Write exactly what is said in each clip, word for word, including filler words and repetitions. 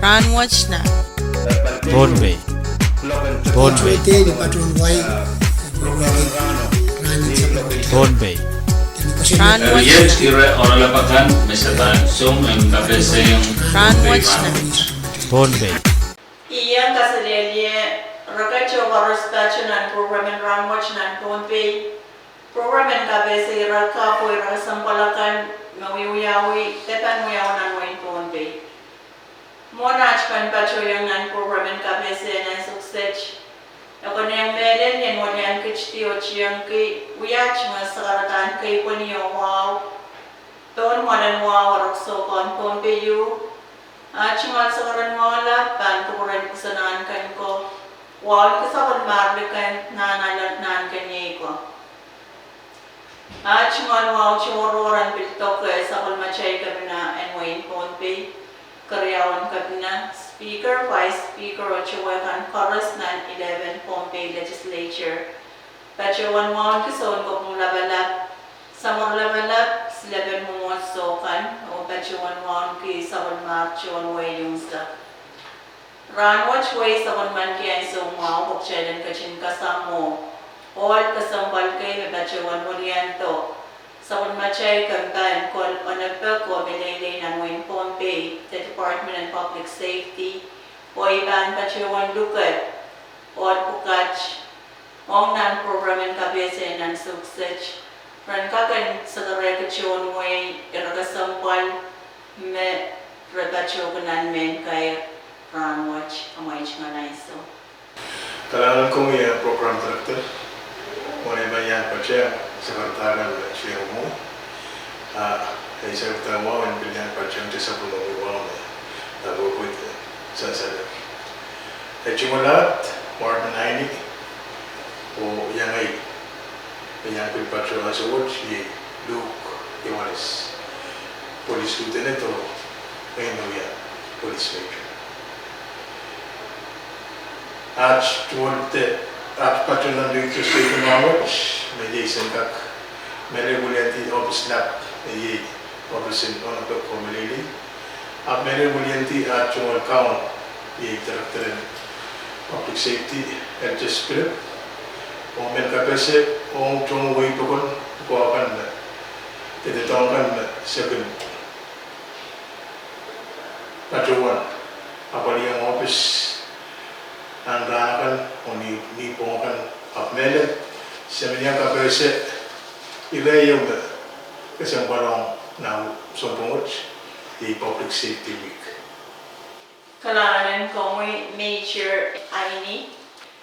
Rahnwet nan Pohnpei. Pohnpei. Pohnpei. Rahnwet nan. Ire oaralap akan me se pahn song en kapehsehiong Rahnwet nan Pohnpei. I iang kaselehlie reket oh koaros pato nan prokram en Rahnwet nan Pohnpei. Prokram en kapehse ire kapw oh ire kesempwal akan me wiewiawi de pahn wiawi nan wehin Pohnpei. Mwohn aht pahn patohiong nan prokram en kapehse nan ansou kiset, e konehng mehlel ni en wilian ketidi oh tiengki wia tungoal sakaradahn keipweni oh wahu pohn mwoalen wahu erekiso kan Pohnpei ieu. Aht tungoal sakaradahn wahu lap pahn kupwuren pwuhk en ahnken ko, wahu en kisakul marliken nan ahnken iei ko. Aht tungoal wahu tohrohr en pil doke sapwellimatail kepina en wehin Pohnpei, keriaun kepina, Speaker, Vice Speaker oh towe kan koaros nan eleven Pohnpei Legislature. Patohwan wahu en kisoun kopwung lapalap, samworo lapalap, silepen mwomwohdiso kan, oh patohwan wahu en ki sapwellimatail wehi unsek. Rahnwet wehi sapwellimaniki ansou mwahu pwe kitail en ketin kasamwo ohl kesempwal kei me patohwan wiliando sapwellimatail kempa en kol onopek oh meleilei nan wehin Pohnpei de Department en Public Safety, oh I pahn patohwan luke ohl pwukat ong nan prokram en kapehse nan ansou kiset, ren kak en sekerehki tohn wehi ire kesempwal me re patohki nan mehn kair rahnwet. Amwail tungoal ansou. Kalahngan komwi, eh, prokram director, mwohn ei me I iang patohwan sakaradahn me tieng mwo, ah, ei sakaradahn wahu en pil iang patohwan te sapwellimomwi wahu me, ah, pwopwid sansalehng. Ei tungoal aht Martin Aini, oh iang ei, me iang pil patohwan ansou wet iei Luke Ioanis, police lieutenant oh ngehi me wia police major. Aht tungoal de aht patohwan nan Legislature Mahmut, me iei sen kak mehlel wiliandi ohpis lap, me iei ohpis en onopek oh meleilei. Ahpw mehlel wiliandi aht tungoal kaun, iei Director en Public Safety, Eltis Philip, oh men kapehse ong tohn wehi pokon ko kan me, de doadoahk kan me se kin patohwan apwalih ong ohpis nan rahn akan oh ni, ni pwong akan, ahpw mehlel se men iang kapehse ire ieu me kesempwal ong nan sounpwong wet, iei Public Safety Week. Kalahngan en komwi Major Aini,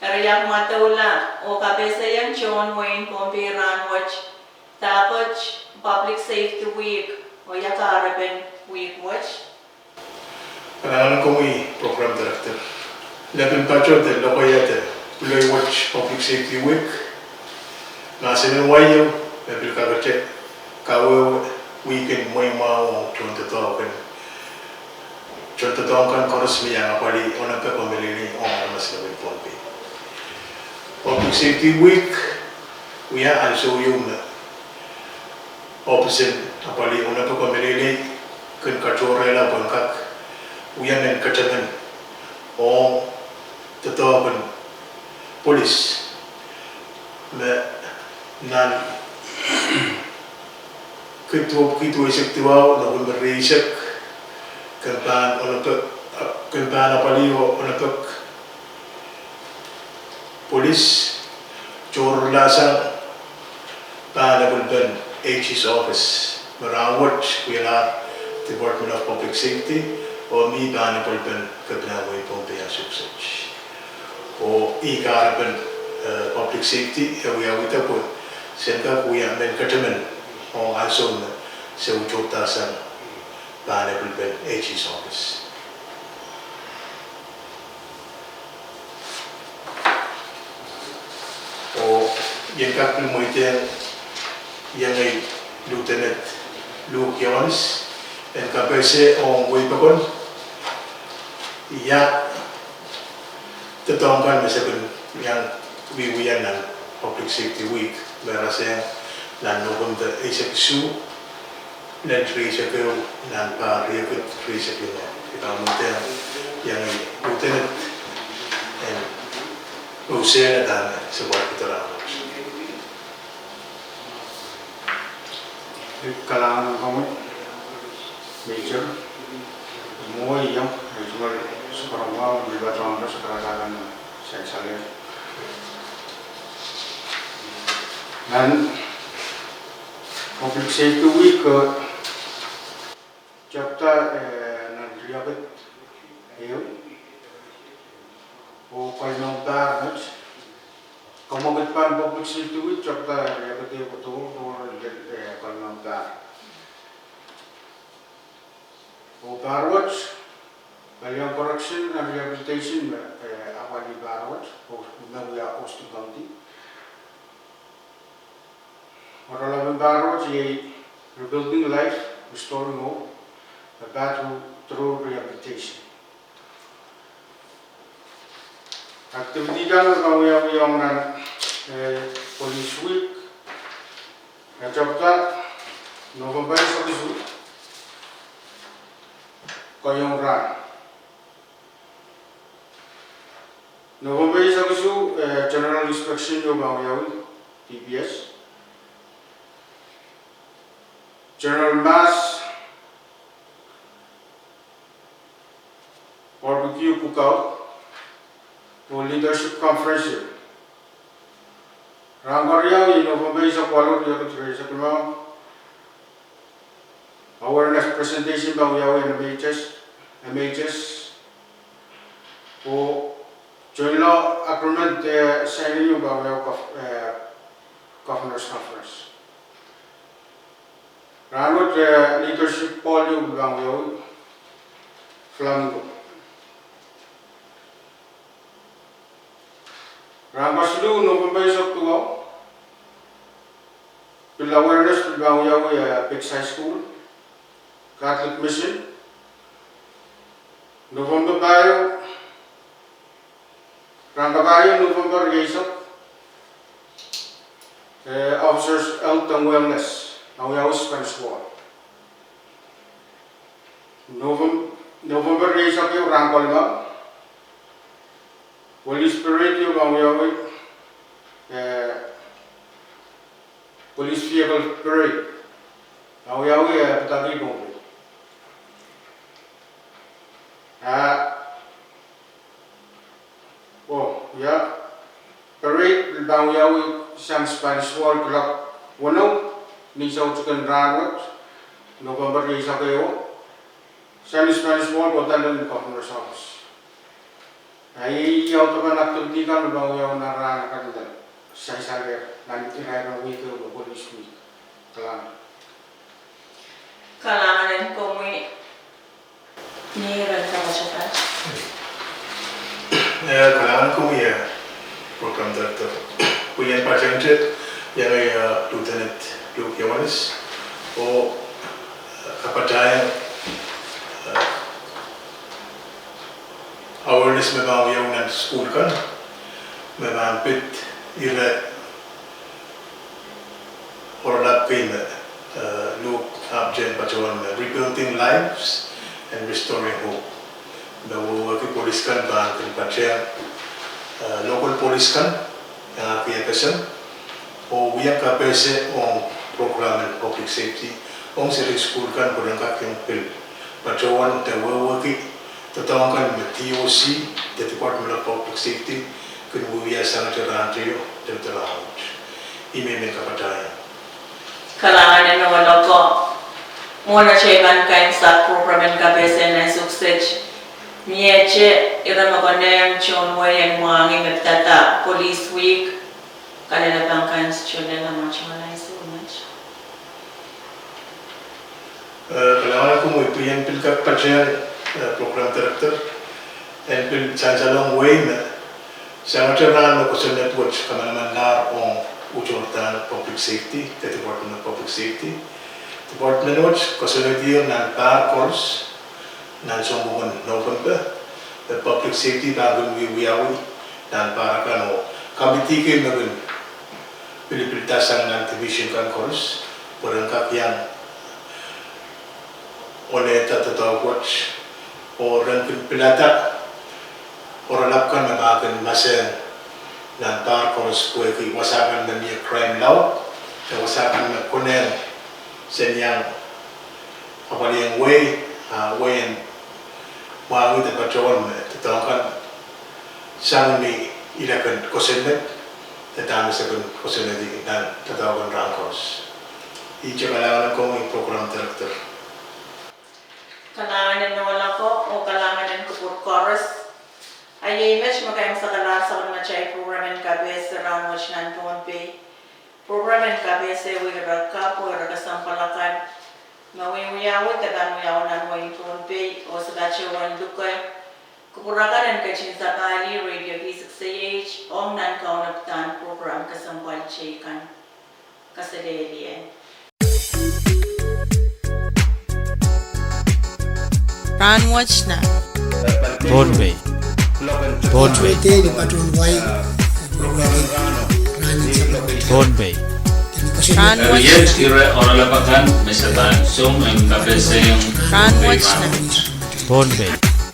eri I ahpw mwadoula oh kapehsehiong tohn wehin Pohnpei rahnwet dahkot Public Safety Week oh ia kahrepen week wet. Kalahngan en komwi prokram director. Lepin pato de lokaia de pwuloi wet Public Safety Week, mahsen en wai ieu me pil kakete kawehwe week en mwehi mwahu ong tohndoadoahk en, tohndoadoahk kan koaros me iang apwalih onopek oh meleilei ong aramas nan wehin Pohnpei. Public Safety Week wia ansou ieu me ohpis en apwalih onopek oh meleilei kin katohrehla pwehn kak wia mehn ketemen ong doadoahk en polis me nan kid duwepwiki duweisek duwau, Nopempe rieisek, kin pahn onopek, kin pahn apwalih oh onopek polis tohrohrlahsang pahn epwelpen AG's office me rahnwet wialahr Department of Public Safety, oh mi pahn epwelpen kepina wehin Pohnpei ansou kiset. Oh ih kahrepen, eh, Public Safety e wiawihda pwe sen kak wia mehn ketemen ong ansou me se tohrohrlahsang pahn epwelpen AG's office. Oh I en kak pil mweidehng iengei Lieutenant Luke Ioanis en kapehse ong wehi pokon ia doadoahk kan me se kin iang wiewia nan Public Safety Week me rasehng nan Nopempe eisek isuh. Nan rieisek ehu, nan pahr riekid rieisek limau, I pahn mweidohng iang lieutenant en Rosena dahme se pwarkihdo rahnwet. Kalahngan komwi, Major. Mwowe iang, eh, tungoal soporongo, mih patohwan patohwan sansal nan Public Safety Week, eh, chapter, eh, nan riekid ehu, oh kalimehmen pahr met. Kamwekid pahn Public Safety Week, chapter riekid ehu, kodohng, oh, eh, kalimehmen pahr. Oh pahr wet, kalian correction and rehabilitation me, eh, apwalih pahr wet, oh me wia hosting committee. Oaralapen pahr wet iei Rebuilding Life, Restoring Hope, a Path Through, Through Rehabilitation. Activity kan me pahn wiawi ong nan, eh, Police Week, eh, chapter November eisek isuh, kohieng rahn. November eisek isuh, eh, General Inspection ieu pahn wiawi, D P S. General Mass, Barbecue Cookout, oh Leadership Conference. Rahn keriau, November eisek waluh, riekid rieisek limau, awareness presentation pahn wiawi en M H S, M H S, oh joint law agreement, eh, signing ieu pahn wiawi Gov-, eh, Governor's Conference. Rahn wet, eh, leadership ball ieu pil pahn wiawi Flamingo. Rahn kesiluh, November eisek duwau, pil awareness pil pahn wiawi, eh, Pits High School, Catholic Mission. November pahieu, rahn kapahieu, November rieisek, eh, Officers Health and Wellness, pahn wiawi Spanish Wall. Novem-, November rieisek ehu, rahn kolimau, Police Parade ieu pahn wiawi, eh, Police Vehicle Parade, pahn wiawi, eh, Pataki, Pohnpei. Ah, oh, ia, parade pil pahn wiawi sang Spanish Wall kuloak weneu ni soutik en rahn wet, November rieisek ehu, sang Spanish Wall, kohdo nan Governor's Office. Ah, iei audepen activity kan me pahn wiawi nan rahn akan, sansal nan irair en wihk ehu me Police Week. Kalahngan. Kalahngan en komwi. Ni ren kapatapat. Eh, kalahngan komwi, eh, Program Director. Pwe I en patehngte, iang, eh, Lieutenant Luke Ioanis, oh, eh, kapatahieng, eh, awareness me pahn wiawi nan sukuhl kan, me pahn pid ire oaralap kei me, eh, Luke ahpwtehn patohwan me Rebuilding Lives and Restoring Hope. Me wehwehki polis kan pahn kin patehng, eh, local polis kan, eh, kihkeseng, oh wia kapehse ong program en public safety, ong seri sukuhl kan pwe ren kak iang pil patohwan de wehwehki doadoahk kan me D O C, de Department of Public Safety, kin wiewia sangete rahn teio, de rahn wet. I men men kapatahieng. Kalahngan en ohl oko. Mwohn atail pahn kaimwisekala program en kapehse nan sukuhl wet, miehte ire me konehng tohn wehin mwahngih me pidada Police Week, kalelapak kan, Siohn Lamont Ioanis, Lamont. Eh, kalahngan komwi. Pwe I en pil kak patehng, eh, Program Director, en pil sansalong wehi me sangete rahn me kosonned wet kamanamanlahr ong uhdahn Public Safety, de Department of Public Safety. Department wet kosonned nan pahr koaros, nan sounpwongen November, de Public Safety pahn kin wiewiawi nan pahr akan oh committee kei me kin pilipilda sang nan division kan koaros, pwe ren kak iang Ohlahte doadoahk wet, oh re kin pilada oaralap kan me pahn kin mahsen nan pahr koaros pwehki wasa kan me mie crime laud, de wasa kan me konehng sen iang apwalihong wehi, ah, wehi en mwahngih de patohwan me doadoahk kan sang ni ire kin kosonned, de dahme se kin kosonned nan doadoahk en rahn koaros. Ihte kalahngan en komwi program director. Kalahngan en ohl ako, oh kalahngan en kupwur koaros. A iei met me kaimwisekala sapwellimatail program en kapehse rahn wet nan Pohnpei. Program en kapehse wehwehki kapw oh ire kesempwal akan me wiawi de pahn wiawi nan wehin Pohnpei, oh se patohwan luke kupwur akan en ketin sapahl radio V six A H ong nan kaunopadahn program kesempwal teikan. Kaselehlie. Rahnwet nan Pohnpei. Pohnpei. Pohnpei. Rahnwet nan Pohnpei.